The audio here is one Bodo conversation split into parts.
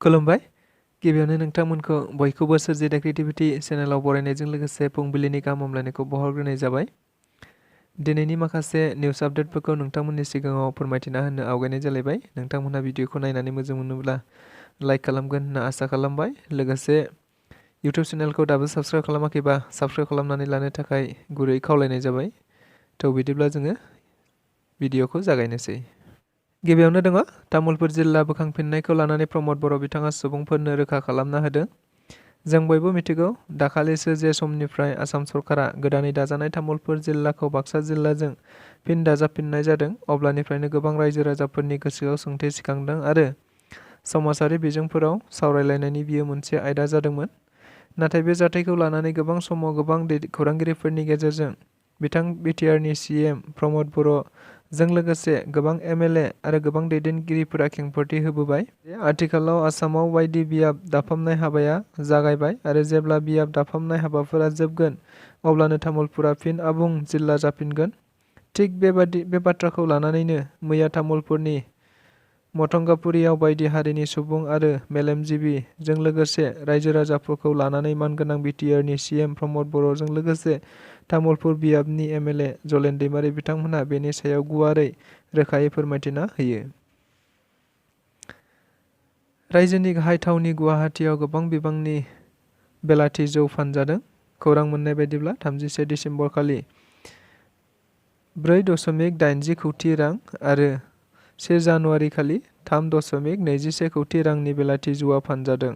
खुलुमबाय। गिबियावनो नोंथांमोनखौ बयखौबो सोरजिदा क्रिएटिभिटी चेनेलाव बरायनायजों लोगोसे फुंबिलिनि गाहाम हामलायनायखौ बावहरग्रोनाय जाबाय। दिनैनि माखासे निउस आपडेटफोरखौ नोंथांमोननि सिगाङाव फोरमायथिना होनो आवगायनाय जालायबाय। नोंथांमोनहा भिडिअखौ नायनानै मोजां मोनोब्ला लाइक खालामगोन होनना आसा खालामबाय। लोगोसे इउटिउब चेनेलखौ दाबो साबस्क्राइब खालामाखैबा साबस्क्राइब खालामनानै लानो थाखाय गुरै खावलायनाय जाबाय। बिदिब्ला जोङो भिडिअखौ जागायनोसै। गिबियावनो दङ तामुलपुर जिल्ला बोखांफिननायखौ लानानै प्रमद बर' बिथाङा सुबुंफोरनो रोखा खालामना होदों। जों बयबो मिथिगौ दाखालिसो जे समनिफ्राय आसाम सरकारा गोदानै दाजानाय तामुलपुर जिल्लाखौ बाक्सा जिल्लाजों फिन दाजाबफिननाय जादों, अब्लानिफ्रायनो गोबां रायजो राजाफोरनि गोसोआव सोंथि सिखांदों आरो समाजारि बिजोंफोराव सावरायलायनायनि बियो मोनसे आयदा जादोंमोन। नाथाय बे जाथायखौ लानानै गोबां समाव गोबां खौरांगिरिफोरनि गेजेरजों बिथां बिटिआरनि सीएम प्रमद बर'जों लोगोसे गोबां एमएलए आरो गोबां दैदेनगिरिफोरा खेंफोरथि होबोबाय। आथिखालाव आसामाव बायदि बियाब दाफामनाय हाबाया जागायबाय आरो जेब्ला बियाब दाफामनाय हाबाफोरा जोबगोन अब्लानो तामुलपुरा फिन आबुं जिल्ला जाफिनगोन। थिग बे बाथ्राखौ लानानैनो मैया तामुलपुरनि मथंगापुरियाव बायदि हारिनि सुबुं आरो मेलेमजिबिजों लोगोसे रायजो राजाफोरखौ लानानै मानगोनां बिटिआरनि सीएम प्रमद बर'जों लोगोसे तामुलपुर बियाबनि एमएलए जलेन दैमारि बिथांमोनहा बेनि सायाव गुवारै रोखायै फोरमायथिना होयो। रायजोनि गाहाय थावनि गुवाहाटीआव गोबां बिबांनि बेलाथि जौ फानजादों। खौरां मोननाय बायदिब्ला 31 दिसेम्बर खालि 4.80 कौटि रां आरो 1 जानुवारि खालि 3.21 कौटि रांनि बेलाथि जौआ फानजादों।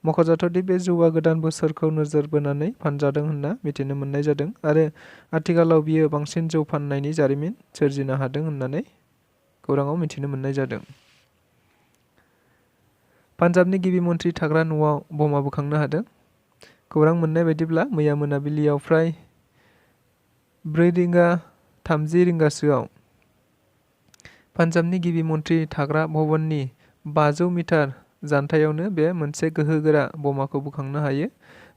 मख'जाथावदि बे जौआ गोदान बोसोरखौ नोजोर बोनानै फानजादों होनना मिथिनो मोननाय जादों आरो आथिखालाव बियो बांसिन जौ फाननायनि जारिमिन सोरजिनो हादों होननानै खौराङाव मिथिनो मोननाय जादों। पान्जाबनि गिबि मन्थ्रि थाग्रा न'आव बमा बोखांनो हादों। खौरां मोननाय बायदिब्ला मैया मोनाबिलियाव फ्राय 4:30 पान्जाबनि गिबि मन्थ्रि थाग्रा भवननि 500 मिटार जानथायावनो बे मोनसे गोहोगोरा बमाखौ बोखांनो हायो।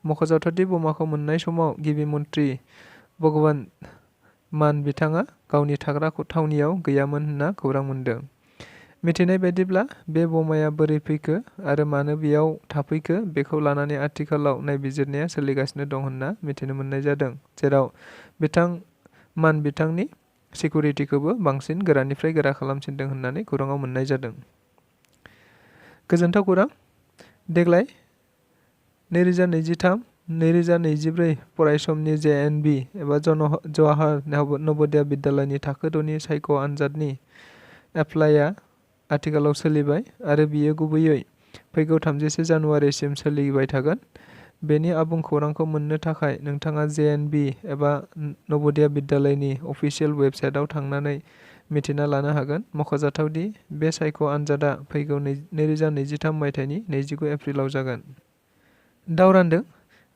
मख'जाथावदि बमाखौ मोननाय समाव गिबि मन्थ्रि भगवन्त मान बिथाङा गावनि थाग्रा थावनियाव गैयामोन होनना खौरां मोन्दों। मिथिनाय बायदिब्ला बे बमाया बोरै फैखो आरो मानो बेयाव थाफैखो बेखौ लानानै आथिखालाव नायबिजिरनाया सोलिगासिनो दं होनना मिथिनो मोननाय जादों, जेराव बिथां मान बिथांनि सिकिउरिटिखौबो बांसिन गोरानिफ्राय गोरा खालामसिनदों होननानै खौराङाव मोननाय जादों। गोजोनथाव खौरां। देग्लाय 2023-2024 फरायसमनि JNV एबा जवाहर नवोदया बिद्यालयनि थाखो 6नि सायख' आनजादनि एप्लाइआ आथिखालाव सोलिबाय आरो बियो गुबैयै फैगौ 31 जानुवारिसिम सोलिबाय थागोन। बेनि आबुं खौरांखौ मोननो थाखाय नोंथाङा JNV एबा नवोदया बिद्यालयनि अफिसियेल वेबसाइटआव थांनानै मिथिना लानो हागोन। मख'जाथावदि बे सायख' आनजादा फैगौ 2023 मायथाइनि 29 एप्रिलाव जागोन। दाव रानदों।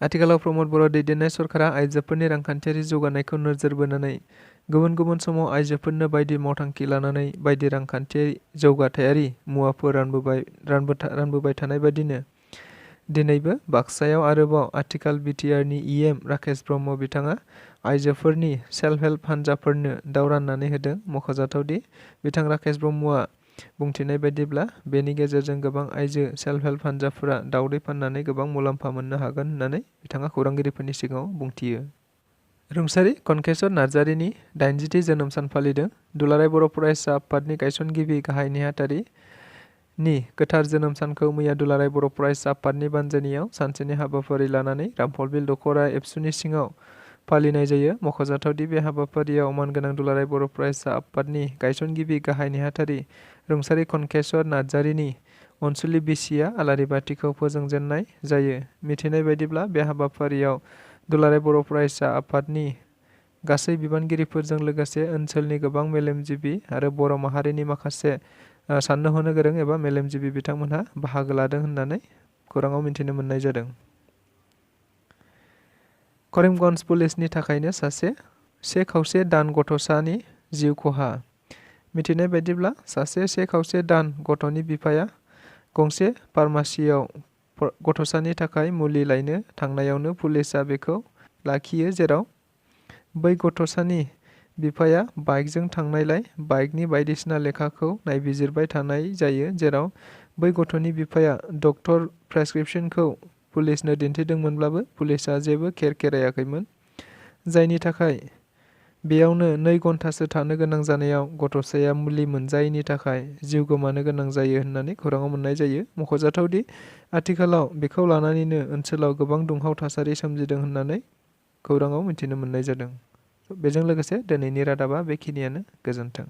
आथिखालाव प्रमद बर' दैदेननाय सरकारा आइजोफोरनि रांखान्थियारि जौगानायखौ नोजोर बोनानै गुबुन गुबुन समाव आइजोफोरनो बायदि मावथांखि लानानै बायदि रांखान्थियारि जौगाथायारि मुवाफोर रानबोबाय थानाय बायदिनो दिनैबो बाक्सायाव आरोबाव आथिखाल बिटिआरनि EM राकेश ब्रह्म बिथाङा आइजोफोरनि सेल्फ हेल्प हानजाफोरनो दाव राननानै होदों। मख'जाथावदि बिथां राकेश ब्रह्मआ बुंथिनाय बायदिब्ला बेनि गेजेरजों गोबां आइजो सेल्फ हेल्प हानजाफोरा दावदै फाननानै गोबां मुलाम्फा मोननो हागोन होननानै बिथाङा खौरांगिरिफोरनि सिगाङाव बुंथियो। रुंसारि कनकेश्वर नार्जारिनि 80थि जोनोम सान फालिदों। दुलाराय बर' फरायसा आफादनि गायसनगिरि गाहाय नेहाथारिनि गोथार जोनोम सानखौ मैया दुलाराय बर' फरायसा आफादनि बानजायनायाव सानसेनि हाबाफारि लानानै रामफलबिल दख'रा एबसुनि सिङाव फालिनाय जायो। मख'जाथावदि बे हाबाफारियाव मानगोनां दुलाराय बर' फरायसा आफादनि गायसनगिरि गाहाय नेहाथारि रुंसारि कनकेश्वर नार्जारिनि अनसुलि बिसिया आलारि बाथिखौ फोजोंजेननाय जायो। मिथिनाय बायदिब्ला बे हाबाफारियाव दुलाराय बर' फरायसा आफादनि गासै बिबानगिरिफोरजों लोगोसे ओनसोलनि गोबां मेलेमजिबि आरो बर' माहारिनि माखासे साननो हनो गोरों एबा मेलेमजिबि बिथांमोनहा बाहागो लादों होननानै खौराङाव मिथिनो मोननाय जादों। करिमगन्ज पुलिसनि थाखायनो से खावसे दान गथ'सानि जिउ खहा। मिथिनाय बायदिब्ला सासे 1.5 दान गथ'नि बिफाया गंसे फार्मासियाव गथ'सानि थाखाय मुलि लायनो थांनायावनो पुलिसआ बेखौ लाखियो, जेराव बै गथ'सानि बिफाया बाइकजों थांनायलाय बाइकनि बायदिसिना लेखाखौ नायबिजिरबाय थानाय जायो, जेराव बै गथ'नि बिफाया डक्टर प्रेसक्रिप्शनखौ पुलिसनो दिन्थिदोंमोनब्लाबो पुलिसआ जेबो खेर खेरायाखैमोन, जायनि थाखाय बेयावनो 2 घन्टासो थानो गोनां जानायाव गथ'साया मुलि मोनजायैनि थाखाय जिउ गोमानो गोनां जायो होननानै खौराङाव मोननाय जायो। मख'जाथावदि आथिखालाव बेखौ लानानैनो ओनसोलाव गोबां दुंहाव थासारि सोमजिदों होननानै खौराङाव मिथिनो मोननाय जादों। बेजों लोगोसे दिनैनि रादाबा बेखिनियानो। गोजोन्थों।